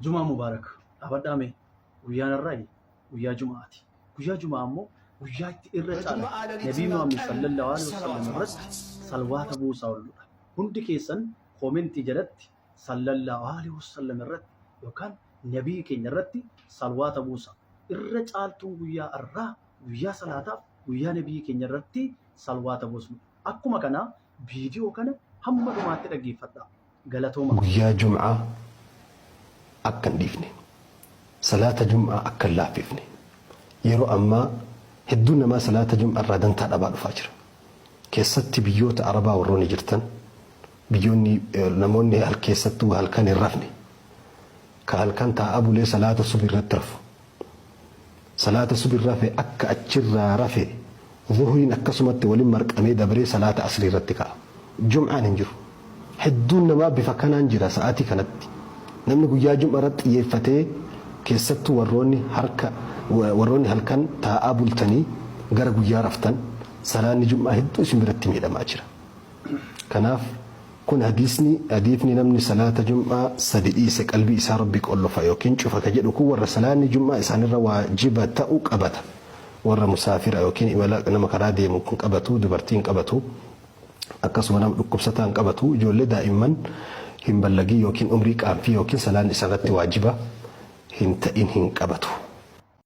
Jumaa Mubaarak. Dhaabadhaa mee. Guyyaan har'aa guyyaa Juma'aati. Guyyaa Juma'aa immoo guyyaa itti irra caala በጁምዓ Nabii ሌሊትና Muhammad ቀን sallallahu alaihi wasallam ሰለዋት irratti ማብዛት። salwaata buusaa ooludha. Hundi keessan koomentii jalatti sallallahu alaihi wasallam irratti yookaan nabii keenya irratti salwaata buusa. Irra caaltuun guyyaa har'aa guyyaa salaataaf guyyaa nabii keenya irratti salwaata buusnu. Akkuma kanaa viidiyoo kana hamma dhumaatti dhaggeeffadhaa. Galatooma. Guyyaa Jum'aa akka hin dhiifne, salaata Jum'aa akka hin laaffifne. Yeroo ammaa hedduun namaa salaata Jum'aa irraa dantaa dhabaa dhufaa jira. Keessatti biyyoota Arabaa warroonni jirtan, biyyoonni namoonni keessattuu halkan hin rafne, ka halkan taa'aa bulee salaata subi irratti rafu. Salaata subi rafe akka achirraa rafe zuhriin akkasumatti waliin marqamee dabree salaata asrii irratti ka'a. Jum'aan hin jiru. Hedduun namaa bifa kanaan jira sa'aatii kanatti. Namni guyyaa Jum'a irratti xiyyeeffatee, keessattuu warroonni harka warroonni halkan taa'aa bultanii gara guyyaa raftan, salaanni Jum'aa hedduu isin biratti miidhamaa jira. Kanaaf kun hadiisni namni salaata Jum'aa sadi dhiise qalbii isaa Rabbi qollofa yookiin cufa ka jedhu kun warra salaanni Jum'aa isaanirra waajiba ta'u qabata. Warra musaafira yookiin imala nama karaa deemu kun qabatu, dubartiin qabatu, akkasuma nama dhukkubsataa hin qabatu, ijoollee daa'imman hin ballagii yookiin umrii qaanfii yookiin salaanni isarratti waajiba hin ta'in hin qabatu.